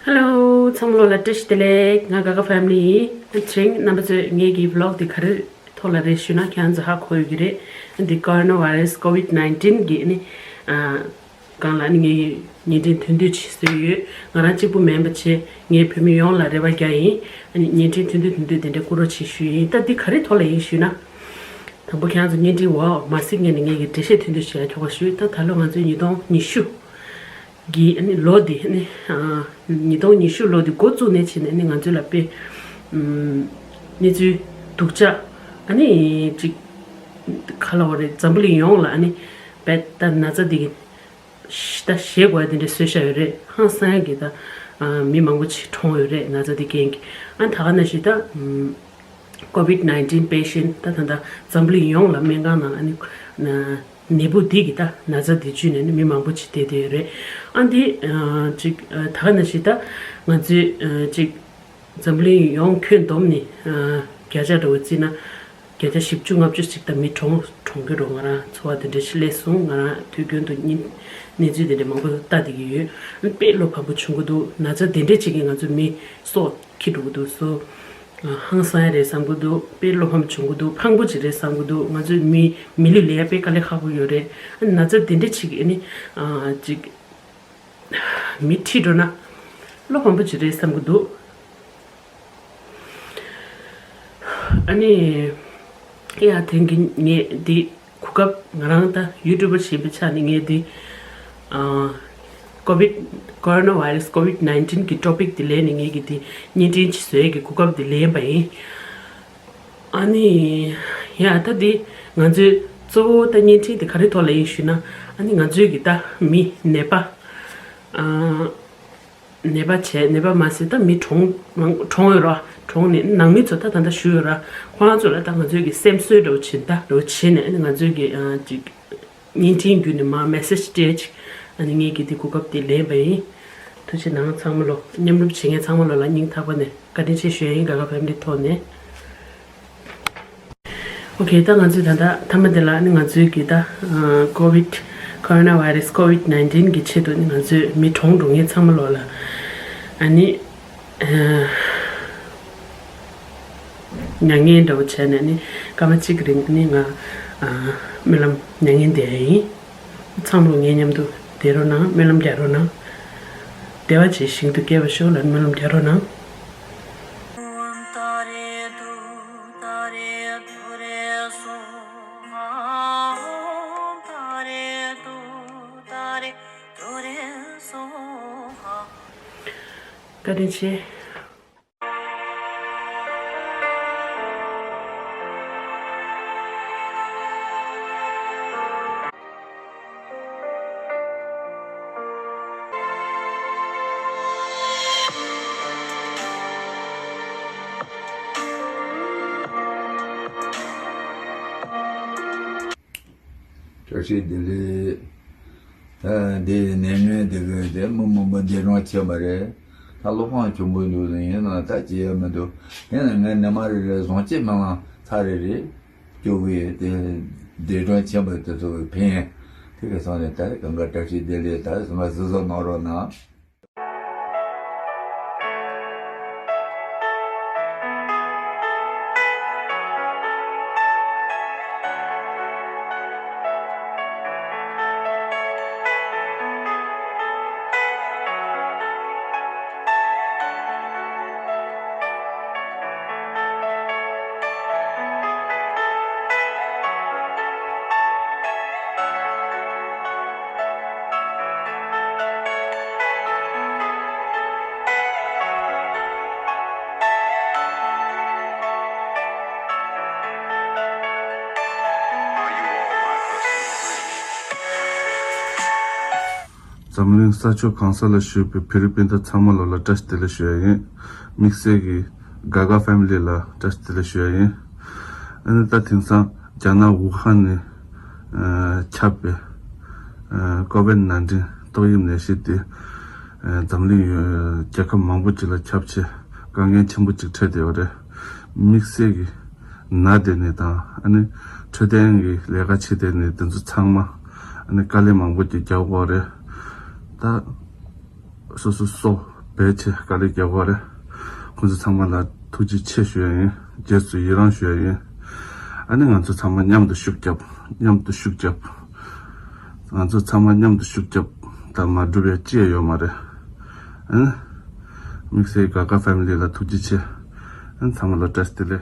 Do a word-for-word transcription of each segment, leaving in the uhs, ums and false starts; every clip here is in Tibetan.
Hello ཚང་མ་ལོ་ལ་བཀྲ་ཤིས་བདེ་ལེགས། ང་ག་ག་ཕེ་མི་ལི་ཡིན། དེ་རིང་རྣམ་པ་ཚོས་ངེད་ཀྱི་བི་ལོག་འདི་ག་རེ་ཐོག་ལ་རེད་ཞུས་ན་ཁྱེད་རང་ཚོ་ཧ་གོ་ཡོད་ཀྱི་རེད། འདི་ཀོ་རོ་ན་བྷའི་རེ་སི་ཀོ་ཝིད་ནའིན་ཊིན་གི་ནི་ཨ་སྒང་ལ་ནི་ངེད་ཀྱི་བརྙན་འཕྲིན་ཐུང་ཐུང་ཅིག་བཟོས་ཡོད། ང་རང་གཅིག་པུ་མིན་པ་བྱས་ངས་བོད་མི་ཡོངས་ལ་རེ་བ་རྒྱག་ཡིན། ཨ་ནི་བརྙན་འཕྲིན་ཐུང་ཐུང་ཐུང་ཐུང་དེ་འདྲ་བསྐུར་རོགས་བྱེད་ཞུས་ཡིན། ད་འདི་ག་རེ་ཐོག་ལ་ཡིན་ཞུས་ན། དང་པོ་ཁྱེད་རང་ཚོ་བརྙན་འཕྲིན་འོག་མ་གཟིགས་སྔོན་ནས་ངེད་ཀྱི་འགྲེལ་བཤད་ཐུང་ཐུང་ཞིག་ཡང་ཁྱོ་ག་ཞུས། ད་ད་ལོ་ང་ཚོའི་ཉིས་སྟོང་ཉི་ཤུ་གི་ཨ་ནི་ལོ་འདི་ཨ་ནི་ཨ་ཉིས་སྟོང་ཉི་ཤུ་ལོ་འདི་འགོ་བཙུགས་ནས་བྱས་ནས་ཨ་ནི་ང་ཚོའི་ལ་དཔེ་ཨམ་གནས་ཚུལ་སྡུག་ཅག་ཨ་ནི་ཅིག་ག་ལབ་དགོས་རེད། འཛམ་བུ་གླིང་ཡོངས་ལ་ཨ་ནི་དཔེ་ད་ན་ཚ་འདི་གི་ད་ཞེད་དགོས་ཡ་དེ་འདྲ་བཟོས་བཞག་ཡོད་རེད། ཧང་སང་ཡ་གི་ད་ཨ་མི་མང་པོ་ཅིག་གྲོངས་ཡོད་རེད་ན་ཚ་དེ་རྐྱེན་གྱིས། ཨ་ད་ག་ནང་བཞིན་ད་ཨམ་ཀོ་ཝིད་ནའིན་ཊིན་པེ་ཤེན་ཊི་ད་ད་ད་འཛམ་བུ་གླིང་ཡོངས་ལ་སྨན་ཁང་ནང་ཨ་ནི་ན་ནད་འབུ་འདི་གི་ད་ན་ཚ་འདི་བཅོས་ནས་ནི་མི་མང་པོ་ཅིག་བསྡད་བསྡད་ཡོད་རེད། ཨ་འདི་ཨ་ཅིག་ཨ་ད་ག་ནང་བཞིན་ད་ང་ཚོའི་ཨ་ཅིག་འཛམ་གླིང་ཡོངས་ཁྱོན་བསྡོམས་ནས་ཨ་བརྒྱ་ཆ་འདྲ་བོ་བརྩིས་ན་བརྒྱ་ཆ་བཞི་བཅུ་ལྔ་བཅུ་ཞིག་ད་མི་གྲོངས་གྲོངས་ཀྱི་རེད། ང་རང་ཚོར་བ་དེ་འདྲ་ཞིག་སླེབས་སོང་། ང་རང་དུས་རྒྱུན་དུ་གཉིད་གནས་ཚུལ་དེ་འདྲ་མང་པོ་ལྟ་བསྡད་ཀྱི་ཡོད། དཔེ་བློ་ཕམ་པོ་བྱུང་གི་འདུག་ན་ཚ་དེ་འདྲ་ཅིག་གིས་ང་ཚོ་མི་སྲོག་འཁྱེར་འགྲོ་གི་འདུག་སོ། ཧང་སང་ཡ་རེད་བསམ་གྱི་འདུག་དཔེ་བློ་ཕམ་བྱུང་གི་འདུག་ཕངས་པོ་ཅིག་རེད་བསམ་གྱི་འདུག་ང་ཚོའི་མི་མི་ལུས་ལེན་ཡ་དཔེ་དཀའ་ལས་ཁག་པོ་ཡོད་རེད། ཨ་ན་ཚ་དེ་འདྲ་ཅིག་ཨ་ནི་ཨ་ཅིག་མི་ཁྲིད་འགྲོ་ན་བློ་ཕམ་པོ་ཅིག་རེད་བསམ་གྱི་འདུག་ཨ་ནི་ཡ་དེང་གི་ངས་འདི་གོ་སྐབས་ང་རང་ད་ཡུ་ཊུབ་པར་བྱེད་པའི་ཆ་ནས་ངས་འདི་ཨ་ཀོ་ཝིད་ཀོ་རོ་ན་བྷའི་རེ་སི་ཀོ་ཝིད་ནའིན་ཊིན་གི་ཊོ་པིག་འདི་ལེན་ནས་ངས་ཀྱི་འདི་བརྙན་འཕྲིན་ཅིག་བཟོ་ཡས་ཀྱི་གོ་སྐབས་འདི་ལེན་པ་ཡིན། ཨ་ནི་ཡ་ད་འདི་ང་ཚོའི་གཙོ་བོ་ད་བརྙན་འཕྲིན་དེ་ག་རེ་ཐོག་ལ་ཡིན་ཞུས་ན། ཨ་ནི་ང་ཚོའི་གི་ད་མི་ནད་པ་ཨ་ནད་པ་བྱས་ནད་པ་མ་ཟད་ད་མི་གྲོངས་གྲོངས་ཡོད་ར། གྲོངས་ནས་ནང་མི་ཚོ་ད་ད་ལྟ་བཞུགས་ཡོད་ར། ཁོ་རང་ཚོ་ལ་ད་ང་ཚོའི་གི་སེམས་གསོ་འདྲ་བོ་བྱེད་ད་འདྲ་བོ་བྱེད་ནས་ཨ་ནི་ང་ཚོའི་གི་ཨ་ཅིག་བརྙན་འཕྲིན་བརྒྱུད་ནས་མར་མེ་སེ་ཇི་སྤྲད་ཅིག་ཨ་ནི་ངེད་ཀྱིས་དེ་གོ་སྐབས་དེ་ལེན་པ་ཡིན། ཐུགས་རྗེ་གནང་ཚང་མ་ལོ། མཉམ་རུབ་བྱེད་མཁན་ཚང་མ་ལོ་ལ་སྙིང་ཐག་པ་ནས་བཀའ་དྲིན་ཆེ་ཞུ་ཡ་ཡིན། ག་ག་ཕེ་མི་ལི་ཐོག་ནས། ཨོ་ཁེ། ད་ང་ཚོས་ད་ལྟ་མཐའ་མ་དེ་ལ་ནི་ང་ཚོའི་གི་ད་ཀོ་ཝིད་ཀོ་རོ་ན་བྷའི་རེ་སི་ཀོ་ཝིད་ནའིན་ཊིན་གི་ཆེད་དུ་ནི་ང་ཚོའི་མི་གྲོངས་འགྲོ་མཁན་ཚང་མ་ལོ་ལ་ཨ་ནི། མྱ་ངན་འདྲ་བོ་བྱས་ནས་ནི་སྐར་མ་གཅིག་གི་རིང་ནི་ང་ཨ་སྨོན་ལམ་མྱ་ངན་འདེབས་ཡ་ཡིན། ཚང་མ་ངའི་མཉམ་དུ་བསྡད་རོགས་གནང་། སྨོན་ལམ་རྒྱག་རོགས་གནང་། བདེ་བ་ཅན་ཞིང་དུ་སྐྱེ་བར་ཤོག་ལ་སྨོན་ལམ་རྒྱག་རོགས་གནང་། བཀའ་དྲིན་ཆེ། བཀྲ་ཤིས་བདེ་ལེགས། ད་འདི་ནད་ངན་འདི་གི་དེ་མི་མང་པོ་འདས་གྲོངས་ཕྱིན་པ་རེད། ད་བློ་ཕམ་ཆེན་པོ་འདུག་ཡིན་ན་ད་ཅི་ཡང་མི་འདུག་ཡིན་ན་ངས་ཉི་མ་རེ་རེ་བཟང་སྤྱོད་སྨོན་ལམ་ཚར་རེ་རེ་སྐྱོ་གི་དེ་འདས་གྲོངས་ཕྱིན་པ་དེ་ཚོ་གི་ཕན་དེ་གི་སོང་ནས་ད་གང་ག་བཀྲ་ཤིས་བདེ་ལེགས། ད་ང་གཟིགས་གཟིགས་གནང་རོགས་གནང་། འཛམ་གླིང་ས་ཕྱོགས་གང་ས་ལ་བཞུགས་པའི་བོད་རིགས་སྤུན་ཟླ་ཚང་མ་ལོ་ལ་བཀྲ་ཤིས་བདེ་ལེགས་ཞུ་ཡ་ཡིན། དམིགས་བསལ་གྱི་ག་ག་ཕེ་མི་ལི་ལ་བཀྲ་ཤིས་བདེ་ལེགས་ཞུ་ཡ་ཡིན། ཨ་ནི་ད་དེང་སང་རྒྱ་ནག་ཝུ་ཧན་ནས་ཨ་ཁྱབ་པའི་ཨ་ཀོ་ཝིད་ནའིན་ཊིན་ཏོག་དབྱིབས་ནད་གཞི་དེ་ཨ་འཛམ་གླིང་ཡོངས་རྒྱལ་ཁབ་མང་པོ་ཅིག་ལ་ཁྱབ་ཆེ་དཀའ་ངལ་ཆེན་པོ་ཅིག་འཕྲད་བསྡད་ཡོད་རེད། དམིགས་བསལ་གྱི་ན་བསྡད་ནས་དང་ཨ་ནི་འཕྲོད་བསྟེན་གྱི་ལས་ཀ་བྱེད་བསྡད་ནས་དེ་ཚོ་ཚང་མ་ཨ་ནི་དཀའ་ལས་མང་པོ་ཅིག་རྒྱག་དགོས་རེད། ད་སོ་སོ་སོ་ ཕལ་ཆེར་དཀའ་ལས་རྒྱག་གི་རེད། ཁོང་ཚོ་ཚང་མ་ལ་ཐུགས་རྗེ་ཆེ་ཞུ་ཡ་ཡིན། རྗེས་སུ་ཡི་རང་ཞུ་ཡ་ཡིན། ཨ་ནི་ང་ཚོ་ཚང་མ་མཉམ་དུ་ཤུགས་རྒྱབ། མཉམ་དུ་ཤུགས་རྒྱབ། ང་ཚོ་ཚང་མ་མཉམ་དུ་ཤུགས་རྒྱབ། ད་མ་འགྲུབ་ཡ་ཅི་ཡང་ཡོད་མ་རེད། ཨ་ནི་དམིགས་བསལ་ག་ག་ཕེ་མི་ལི་ལ་ཐུགས་རྗེ་ཆེ། ཨ་ནི་ཚང་མ་ལ་བཀྲ་ཤིས་བདེ་ལེགས།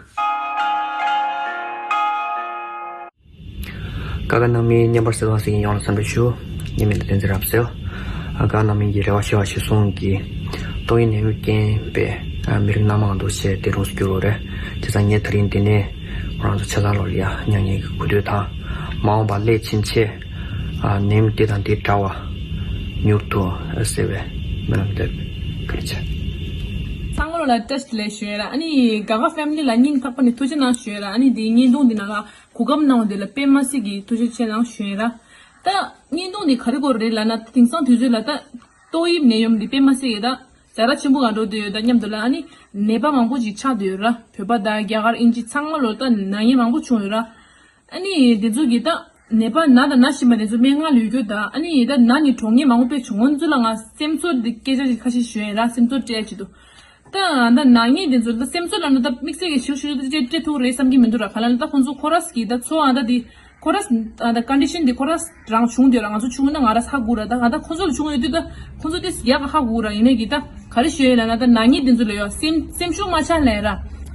ཀ་ཀ་ནང་མི་བརྙན་པར་གསལ་བ་ཟེར་མཁན་ཡོངས་ལ་འཚམས་འདྲི་ཞུ། ངའི་མིང་ལ་བསྟན་འཛིན་རབ་གསལ། ཨ་ཀ་ནང་མི་གི་རེ་བ་ཆེ་བ་གཞིར་བཟུང་གིས་ཏོག་དབྱིབས་ནད་ཡམས་རྐྱེན་པས་ཨ་མི་རིགས་སྣ་མང་དུ་ཆེ་བདེ་རུང་སྐྱུར་བ་རེད། བྱས་ཙང་ངས་ད་རིང་འདི་ནས་ཁོ་རང་ཚོ་ཆ་ཚང་ལོ་ལ་ཡ་མྱ་ངན་གྱི་གུས་འདུད་དང་། མ་འོངས་པ་སླད་ཕྱིན་ཆད་ཨ་ནད་ཡམས་འདི་དང་འདི་འདྲ་བ་མྱུར་དུ་སེལ་བའི་སྨོན་ལམ་འདེབས། བཀའ་དྲིན་ཆེ། ཚང་མ་ལོ་ལ་བཀྲ་ཤིས་བདེ་ལེགས་ཞུ་ཡ་ར། ཨ་ནི་ག་ག་ཕེ་མི་ལི་ལ་སྙིང་ཐག་པ་ནས་ཐུགས་རྗེ་གནང་ཞུ་ཡ་ར། ཨ་ནི་འདི་བརྙན་ཐུང་འདི་ནང་ལ་གོ་སྐབས་གནང་བ་འདི་ལ་དཔེ་མ་སྲིད་ཀྱི་ཐུགས་རྗེ་ཆེ་གནང་ཞུ་ཡ་ར། ད་བརྙན་ཐུང་འདི་ག་རེ་སྐོར་རེད་ལབ་ན། དེང་སང་དུས་ཚོད་ལ་ད་ཏོག་དབྱིབས་ནད་ཡམས་འདི་དཔེ་མ་སྲིད་ཀྱི་ད་ཛ་དྲག་ཆེན་པོ་ག་འགྲོ་བསྡད་ཡོད། ད་མཉམ་དུ་ལ་ཨ་ནི་ནད་པ་མང་པོ་ཅིག་ཆགས་བསྡད་ཡོད་ར། བོད་པ་དང་རྒྱ་གར་དབྱིན་ཇི་ཚང་མ་ལོ་ད་ན་མཁན་མང་པོ་བྱུང་ཡོད་ར། ཨ་ནི་དེ་ཚོ་གི་ད་ནད་པ་ན་དང་ན་བཞིན་པ་དེ་ཚོ་སྨན་ཁང་ལ་ཡོད་རྒྱུ་ད། ཨ་ནི་ད་ན་ནི་གྲོངས་མཁན་མང་པོ་དཔེ་བྱུང་། འོ་ཚོ་ལ་ང་སེམས་ཚོར་འདི་སྐད་ཆ་ཞིག་ཁ་ཤས་ཞུ་ཡིན་ར། སེམས་ཚོར་སྤྲད་ཀྱི་འདུག་ད་ད་ན་མཁན་དེ་ཚོ་ད་སེམས་ཚོར་ལ་ན་ད་དམིགས་བསལ་གྱི་ཞུ་ཞུ་ད་སྤྲད་སྤྲད་ཐུབ་རེད་བསམ་གྱི་མི་འདུག་ར། ག་ལ་ན་ད་ཁོང་ཚོ་ཁོ་རས་ཀྱི་ད་ཚོ་ཨ་ད་དེ་ཁོ་རས་ཨ་ད་ཀོན་ཌི་ཤན་དེ་ཁོ་རས་རང་བྱུང་དེ་ར། ང་ཚོ་བྱུང་ན་ང་རས་ཧ་གོ་ར། ད་ང་ད་ཁོང་ཚོ་ལ་བྱུང་ཡོད་དུས་ད་ཁོང་ཚོ་དེ་ཡག་ག་ཧ་གོ་ར། ཡིན་ནའི་གི་ད་ག་རེ་ཞུ་ཡ་ཡིན་ལབ་ན། ད་ན་མཁན་དེ་ཚོ་ལ་ཡོད་སེམས་སེམས་ཤུགས་མ་ཆག་ལབ་ར།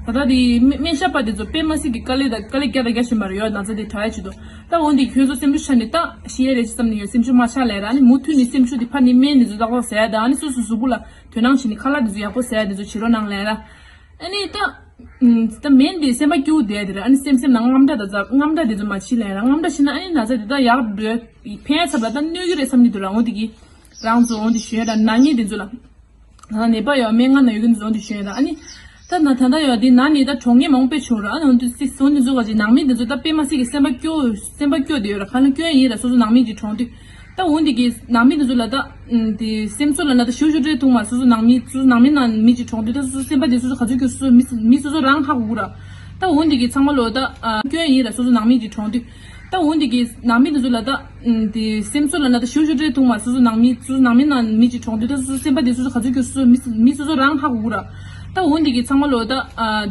ད་ལྟ་དེ་སྨན་སྨན་ཞབས་པ་དེ་ཚོ་དཔེ་མ་སྲིད་ཀྱི་དཀའ་ལས་ད་དཀའ་ལས་རྒྱག་ད་རྒྱག་བཞིན་པ་རེད། ཡོད་ན་ཚ་དེ་དྲག་ཡ་ཆེད་དུ། ད་འོན་ཏེ་ཁྱོད་ཚོ་སེམས་ཤུགས་ཆག་ནས་ད་ཤི་ཡ་རེད་ཅེས་བསམ་ནས་ཡོད། སེམས་ཤུགས་མ་ཆག་ལབ་ར། ཨ་ནི་མུ་མཐུད་ནས་སེམས་ཤུགས་དེ་ཕར་ནས་སྨན་དེ་ཚོ་ཏག་ཏག་ཟ་ཡ་དང་། ཨ་ནི་སོ་སོ་གཟུགས་པོ་ལ་དོ་སྣང་བྱས་ནས་ཁ་ལག་དེ་ཚོ་ཡག་པོ་ཟ་ཡ་དེ་ཚོ་བྱེད་རོགས་གནང་ལབ་ར། ཨ་ནི་ད་ད་སྨན་དེ་སེམས་པ་སྐྱོ་བོ་བསྡད་དེ་ར། ཨ་ནི་སེམས་སེམས་ནང་དངངས་སྐྲག་དང་རྔམ་སྐྲག་དེ་ཚོ་མ་བྱེད་ལབ་ར། དངངས་སྐྲག་བྱེད་ན་ཨ་ནི་ན་ཚ་དེ་ད་ཡག་འགྲོ་ཕན་ཡ་ཚབ་ལ་ད་གནོད་ཀྱི་རེད་བསམ་གྱི་འདུག་ར། འོ་དེ་གི་རང་ཚོ་འོ་འདི་ཞུ་ཡ་དང་ན་མཁན་དེ་ཚོ་ལ། ད་ནད་པ་ཡོད་སྨན་ཁང་ན་ཡོད་མཁན་དེ་ཚོ་འོ་འདི་ཞུ་ཡ་དང་། ཨ་ནི་ད་ན་ད་ལྟ་ཡོད་འདི་ན་ནི་ད་གྲོངས་མཁན་མང་པོ་དཔེ་བྱུང་ར། ཨ་ནི་འོ་འདི་སི་འོ་འདི་ཚོ་ག་ཅིག་ནང་མི་དེ་ཚོ་ད་དཔེ་མ་སྲིད་ཀྱི་སེམས་པ་སྐྱོ་སེམས་པ་སྐྱོ་བསྡད་ཡོད་ར། ག་ལ་སྐྱོ་ཡ་ཡིན་ར། སོ་སོ་ནང་མི་ཅིག་གྲོངས་དུས་ད་འོ་འདི་གི་ནང་མི་དེ་ཚོ་ལ་ད་དེ་སེམས་ཚོར་ལ་ན་ད་ཞུ་ཞུ་སྤྲད་ཐུབ་མ། སོ་སོ་ནང་མི་སོ་སོ་ནང་མི་ནང་མི་ཅིག་གྲོངས་དུས་ད་སོ་སོ་སེམས་པ་དེ་སོ་སོ་ག་ཚོད་སྐྱོ། སོ་སོ་མི་མི་སོ་སོ་རང་ཧ་གོ་ར། ད་འོ་འདི་གི་ཚང་མ་ལོ་ད་སྐྱོན་ཡིན་ར། སོ་སོ་ནང་མི་ཅིག་གྲོངས་དུས། ད་འོ་འདི་གི་ནང་མི་དེ་ཚོ་ལ་ད་དེ་སེམས་ཚོར་ལ་ན་ད་ཞུ་ཞུ་སྤྲད་ཐུབ་མ། སོ་སོ་ནང་མི་སོ་སོ་ནང་མི་ནང་མི་ཅིག་གྲོངས་དུས་ད་སོ་སོ་སེམས་པ་དེ་སོ་སོ་ག་ཚོད་སྐྱོ། སོ་སོ་མི་མི་སོ་སོ་རང་ཧ་གོ་ར། ད་འོ་འདི་གི་ཚང་མ་ལོ་ད་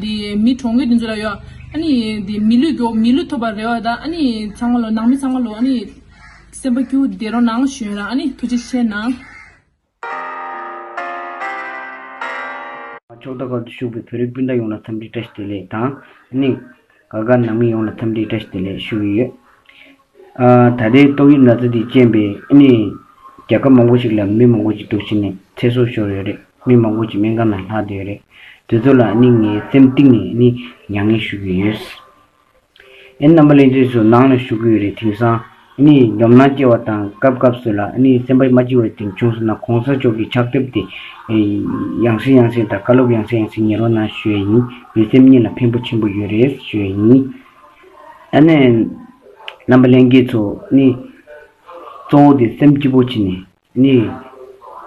དེ་མི་གྲོངས་མཁན་དེ་ཚོ་ལ་ཡོད་ཨ་ནི་དེ་མི་ལུས་མགྱོགས་མི་ལུས་ཐོབ་པ་རེ་བ། ད་ཨ་ནི་ཚང་མ་ལོ་ནང་མི་ཚང་མ་ལོ་ཨ་ནི་སེམས་པ་སྐྱོ་བསྡད་རོགས་གནང་ཞུ་ཡ་ར། ཨ་ནི་ཐུགས་རྗེ་ཆེ་གནང་། ཕྱོགས་མཐའ་ཁག་ཏུ་བཞུགས་པའི་བོད་རིགས་སྤུན་ཟླ་ཡོངས་ལ་འཚམས་འདྲི་བཀྲ་ཤིས་བདེ་ལེགས་དང་། ཨ་ནི་ག་ག་ནང་མི་ཡོངས་ལ་འཚམས་འདྲི་བཀྲ་ཤིས་བདེ་ལེགས་ཞུ་གི་ཡོད། ཨ་ད་ལྟའི་ཏོག་དབྱིབས་ན་ཚ་འདི་རྐྱེན་པས་ཨ་ནི་རྒྱལ་ཁབ་མང་པོ་ཞིག་ལ་མི་མང་པོ་ཞིག་འདུག་ཕྱིན་ནས་ཚེ་སྲོག་ཤོར་ཡོད་རེད། མི་མང་པོ་ཞིག་སྨན་ཁང་ནང་ལྷག་བསྡད་ཡོད་རེད། དེ་ཚོ་ལ་ཨ་ནི་ངས་སེམས་གཏིང་ནས་ཨ་ནི་མྱ་ངན་ཞུ་གི་ཡོད། ཨེ་རྣམ་པ་ལྷན་རྒྱས་ཚོ་ནང་ལ་བཞུགས་ཀྱི་ཡོད་རེད། དེང་སང་ཨ་ནི་ཉོབ་སྣང་སྐྱེ་བ་དང་སྐབས་སྐབས་སུ་ལ་ཨ་ནི་སེམས་པ་མ་སྐྱིད་པ་དེ་བྱུང་སོང་ན་གོང་ས་མཆོག་གི་ཕྱག་དེབ་དེ་ཡང་སེ་ཡང་སེ་དང་བཀའ་སློབ་ཡང་སེ་ཡང་སེ་ཉན་རོགས་གནང་ཞུ་ཡ་ཡིན། ལུས་སེམས་གཉིས་ལ་ཕན་པོ་ཆེན་པོ་ཡོད་རེད་ཞུ་ཡ་ཡིན། ཨ་ནི་རྣམ་པ་ལྷན་རྒྱས་ཚོ་ཨ་ནི་གཙོ་བོ་དེ་སེམས་སྐྱིད་པོ་བྱས་ནས་ནི།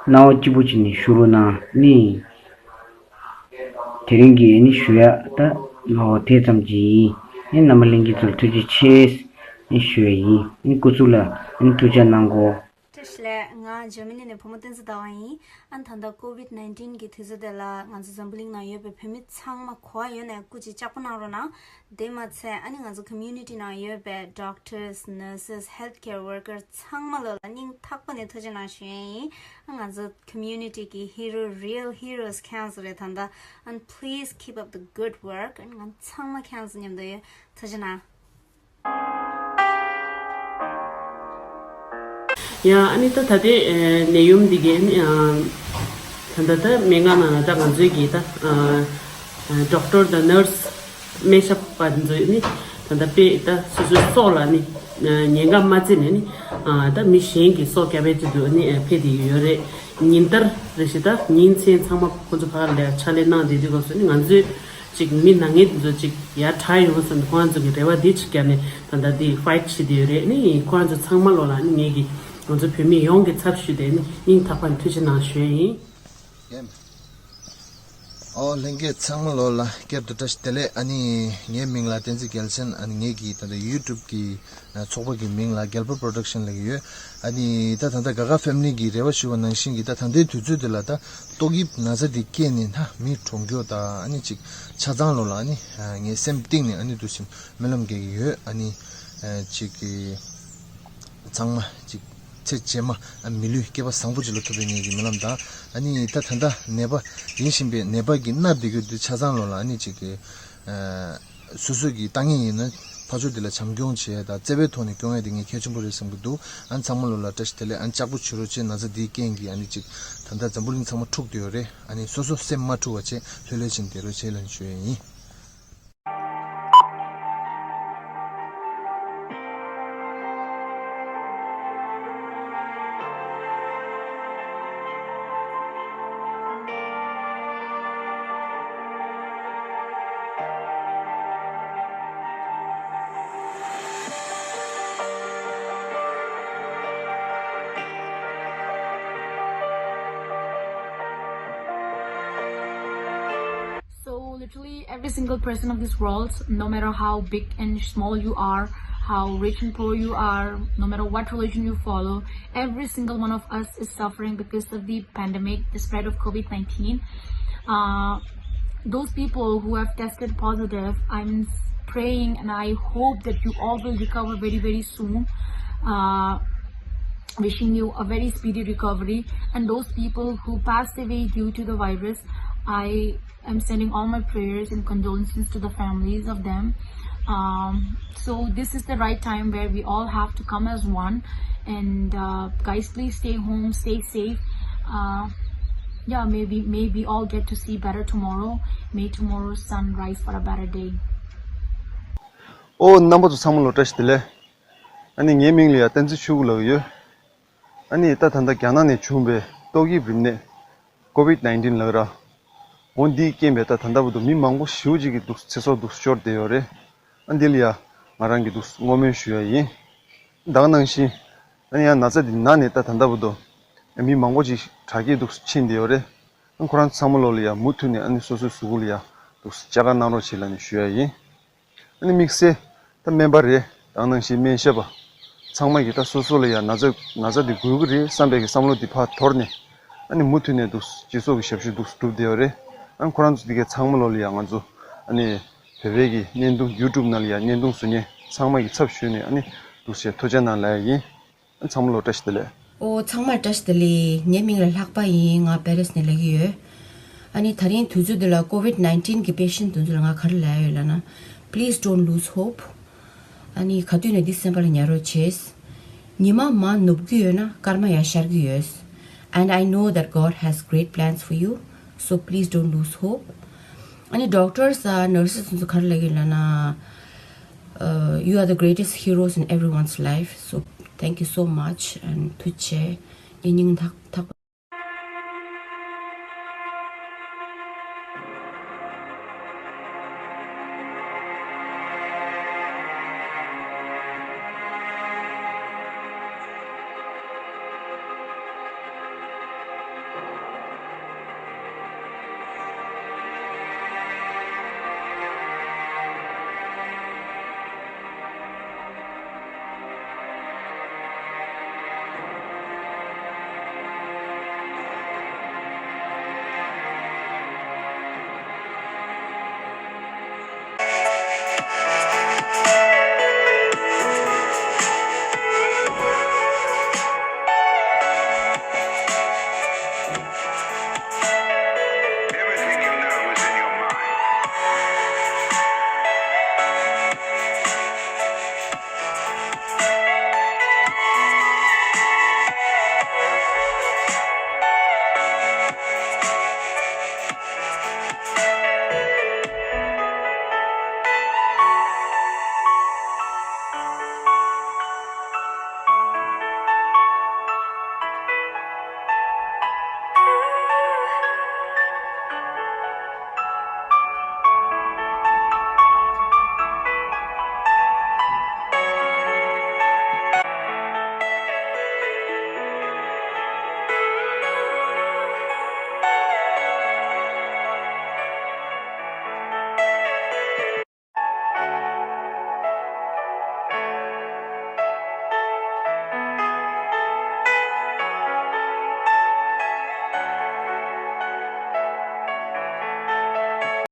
སྣང་བ་སྐྱིད་པོ་བྱས་ནས་བཞུགས་རོགས་གནང་ནི། དེ་རིང་གི་ནི་ཞུ་ཡག་ད་ལོ་དེ་ཙམ་གྱིས་ཡིན། ནི་རྣམ་པ་ལྷན་རྒྱས་ཚོར་ཐུགས་རྗེ་ཆེ་ནི་ཞུ་ཡ་ཡིན། ནི་སྐུ་གཟུགས་ལ་ནི་ཐུགས་ཅག་གནང་གོ། བཀྲ་ཤིས་བདེ་ལེགས། ང་འཇར་མ་ནི་ནས་བུ་མོ་བསྟན་འཛིན་ཟླ་བ་ཡིན། ཨ་ནི་ད་ལྟ་ཀོ་ཝིད་ནའིན་ཊིན་གི་དུས་ཚོད་དེ་ལ་ང་ཚོ་འཛམ་བུ་གླིང་ནང་ཡོད་པའི་བོད་མི་ཚང་མ་གོ་བ་ཡོད་ནས་སྐུ་མཁྱེན་ལྕགས་པོ་གནང་རོགས་གནང་། དེ་མ་ཚད་ཨ་ནི་ང་ཚོ་community་ནང་ཡོད་པའི་doctors, nurses, healthcare workers་ཚང་མ་ལོ་ལ་སྙིང་ཐག་པ་ནས་ཐུགས་རྗེ་གནང་ཞུ་ཡས་ཡིན། ཨ་ང་ཚོ་community་གི་hero, real heroes་ཁྱེད་རང་ཚོ་རེད་ད་ལྟ། And please keep up the good work. And་ང་ཚང་མ་ཁྱེད་རང་ཚོ་མཉམ་དུ་ཡོད། ཐུགས་རྗེ་གནང་། ཡང་ཨ་ནི་ད་ད་ལྟའི་ཨ་ནད་ཡམས་འདི་གའི་ཨ་ནི་ཨ་ད་ལྟ་ད་སྨན་ཁང་ནང་ལ་ད་ང་ཚོའི་གི་ད་ཨ་ཨ་doctor་དང་nurse་སྨན་ཞབས་པ་འདི་ཚོས་ནི་ད་ལྟ་དཔེ་ད་སོ་སོའི་སྲོག་ལ་ནི་ཨ་ཉེན་ཁ་མ་བརྩི་ནས་ནི་ཨ་ད་མི་གཞན་གྱི་སྲོག་སྐྱོབ་པའི་ཆེད་དུ་ནི་ཨ་ཕེབས་བསྡད་ཡོད་རེད། ཉིན་ལྟར་རེ་བཞིན་ད་ཉིན་མཚན་ཚང་མ་ཁོང་ཚོ་ཕར་ལ་ཕྱག་ལས་གནང་བསྡད་དུས་སྐབས་སུ་ནི་ང་ཚོས་ཅིག་མི་ན་མཁན་དེ་ཚོ་ཅིག་ཡར་དྲག་ཡོང་བསམ་ནས་ཁོ་རང་ཚོ་གི་རེ་བ་འདི་ཅིག་བརྒྱབ་ནས་ད་ལྟ་འདི་fight་བྱེད་བསྡད་ཡོད་རེད། ནི་ཁོ་རང་ཚོ་ཚང་མ་ལོ་ལ་ནི་ངེད་ཀྱི་ང་ཚོ་བོད་མི་ཡོངས་ཀྱི་ཚབ་ཞུས་ཏེ་ནི་སྙིང་ཐག་པ་ནས་ཐུགས་རྗེ་གནང་ཞུ་ཡས་ཡིན། ཨོ་ལྷན་རྒྱས་ཚང་མ་ལོ་ལ་བསྐྱར་དུ་བཀྲ་ཤིས་བདེ་ལེགས། ཨ་ནི་ངའི་མིང་ལ་བསྟན་འཛིན་རྒྱལ་མཚན། ཨ་ནི་ངེད་ཀྱི་ད་ལྟ་ཡུ་ཊུབ་ཀྱི་ཚོགས་པ་གི་མིང་ལ་རྒྱལ་པོ་པྲོ་ཌག་ཤན་ལབ་ཀྱི་ཡོད། ཨ་ནི་ད་ད་ལྟ་ག་ག་ཕེ་མི་ལི་གི་རེ་བ་ཞུ་བ་ནང་བཞིན་གྱི་ད་ད་ལྟའི་དུས་ཚོད་འདི་ལ་ད་ཏོག་དབྱིབས་ན་ཚ་འདི་སྐྱེས་ནས་ན་མི་གྲོངས་རྒྱུ་ད་ཨ་ནི་ཅིག་ཆ་ཚང་ལོ་ལ་ཨ་ནི་ངའི་སེམས་གཏིང་ནས་ཨ་ནི་འདུག་སེ་སྨོན་ལམ་རྒྱག་གི་ཡོད། ཨ་ནི་ཅིག་གི་ཚང་མ་ཅིག་ཚེ་རྗེས་མ་མི་ལུས་སྐྱེ་བ་བཟང་པོ་ཅིག་ལ་ཐུག་པའི་ངེད་ཀྱི་སྨོན་ལམ་དང་། ཨ་ནི་ད་ད་ལྟ་ནད་པ་ཡིན་བཞིན་པའི་ནད་པ་གི་མནར་བསྡད་རྒྱུ་འདི་ཆ་ཚང་ལོ་ལ་ཨ་ནི་ཅིག་གི་སོ་སོ་གི་ལྟ་ངན་ཡིན་ན་ཕར་ཕྱོགས་འདི་ལ་བྱམས་སྐྱོང་བྱེད་ཡ་དང་བརྩེ་བའི་ཐོག་ནས་སྐྱོང་ཡ་དེ་ངས་གལ་ཆེན་པོ་རེད་བསམ་གྱི་འདུག་ཨ་ནི་ཚང་མ་ལོ་ལ་བཀྲ་ཤིས་བདེ་ལེགས། ཨ་ནི་ལྕགས་པོ་བྱེད་རོགས་བྱེད། ན་ཚ་འདིའི་རྐྱེན་གྱིས་ཨ་ནི་ཅིག་ད་ལྟ་འཛམ་བུ་གླིང་ཚང་མ་འཁྲུག་བསྡད་ཡོད་རེད། ཨ་ནི་སོ་སོ་སེམས་མ་འཁྲུག་པ་བྱེད། ལྷོད་ལྷོད་བྱས་བསྡད་རོགས་བྱེད་ལབ་ཞུ་ཡ་ཡིན། So, literally, every single person of this world, no matter how big and small you are, how rich and poor you are, no matter what religion you follow, every single one of us is suffering because of the pandemic, the spread of COVID nineteen. Uh, those people who have tested positive, I'm s- praying and I hope that you all will recover very, very soon. Uh, wishing you a very speedy recovery. And those people who passed away due to the virus, I am sending all my prayers and condolences to the families of them. Um, so this is the right time where we all have to come as one. And uh, guys, please stay home, stay safe. Uh, yeah, maybe maybe all get to see better tomorrow. May tomorrow's sun rise for a better day. ཨོ་རྣམ་པ་ཚོ་ཚང་མ་ལོ་བཀྲ་ཤིས་བདེ་ལེགས། ཨ་ནི་ངའི་མིང་ལ་ཡ་བསྟན་འཛིན་ཆོས་སྐུ་ལབ་ཡོད། ཨ་ནི་ད་ད་ལྟ་རྒྱ་ནག་ནས་བྱུང་བའི་ཏོག་དབྱིབས་རིམས་ནད་ཀོ་བིད་ནའིན་ཊིན་ལབ་ར། འོ་འདིའི་རྐྱེན་པས་ད་ད་ལྟ་བར་དུ་མི་མང་པོ་ཞེ་པོ་ཅིག་གི་འདུག་ཚེ་སྲོག་འདུག་ཤོར་བསྡད་ཡོད་རེད། ཨ་འདི་ལ་ཡ་ང་རང་གི་འདུག་བསྔོ་སྨོན་ཞུ་ཡ་ཡིན། ད་ག་ནང་བཞིན་ཨ་ནི་ཡང་ན་ཚ་འདི་ན་ནས་ད་ད་ལྟ་བར་དུ་མི་མང་པོ་ཅིག་དྲག་སྐྱེད་འདུག་ཕྱིན་བསྡད་ཡོད་རེད། ཨ་ཁོ་རང་ཚང་མ་ལོ་ལ་ཡ་མུ་མཐུད་ནས་ཨ་ནི་སོ་སོའི་གཟུགས་པོ་ལ་ཡ་འདུག་ཅ་ག་གནང་རོགས་བྱེད་ལབ་ནས་ཞུ་ཡ་ཡིན། ཨ་ནི་དམིགས་བསལ་ད་སྨན་པ་རེད། ད་ག་ནང་བཞིན་སྨན་ཞབས་པ་ཚང་མ་གིས་ད་སོ་སོ་ལ་ཡ་ན་ཚ་ན་ཚ་འདི་འགོས་ཀྱི་རེད་བསམ་པའི་གི་བསམ་བློ་འདི་ཕར་དོར་ནས་ཨ་ནི་མུ་མཐུད་ནས་འདུག་སྤྱི་ཚོགས་ཀྱི་ཞབས་ཞུ་འདུག་སྒྲུབ་བསྡད་ཡོད་རེད། ཨ་ནི་ཁོ་རང་ཚོ་འདི་གའི་ཚང་མ་ལོ་ལ་ཡ་ང་ཚོ་ཨ་ནི་བོད་པའི་གི་བརྙན་ཐུང་ཡུ་ཊུབ་ནང་ལ་ཡ་བརྙན་ཐུང་བཟོ་མཁན་ཚང་མ་གི་ཚབ་ཞུས་ནས་ཨ་ནི་འདུག་སེ་ཐུགས་རྗེ་གནང་ལབ་ཡ་ཡིན། ཨ་ཚང་མ་ལོ་བཀྲ་ཤིས་བདེ་ལེགས། ཨོ་ཚང་མར་བཀྲ་ཤིས་བདེ་ལེགས། ངའི་མིང་ལ་ལྷག་པ་ཡིན། ང་པེ་རིས་ནས་ལབ་ཀྱི་ཡོད། ཨ་ནི་ད་རིང་དུས་ཚོད་འདི་ལ་ཀོ་བིད་ནའིན་ཊིན་གི་པེ་ཤེན་ཊི་དེ་ཚོ་ལ་ང་ག་རེ་ལབ་ཡ་ཡོད་ལབ་ན། Please don't lose hope. ཨ་ནི་ག་དུས་ནས་འདི་སེམས་པ་ལ་ཉར་རོགས་བྱེད། ཉི་མ་མར་ནུབ་ཀྱི་ཡོད་ན་སྐར་མ་ཡང་ཤར་གྱི་ཡོད། And I know that God has great plans for you. So please don't lose hope. ཨ་ནི་ཌོག་ཊར་ཨ་ནར་སི་སི་དེ་ཚོ་ག་རེ་ལབ་ཀྱི་ཡོད་ལབ་ན། Uh, you are the greatest heroes in everyone's life. So thank you so much and ཐུགས་རྗེ་ཆེ། ངའི་སྙིང་ཐག་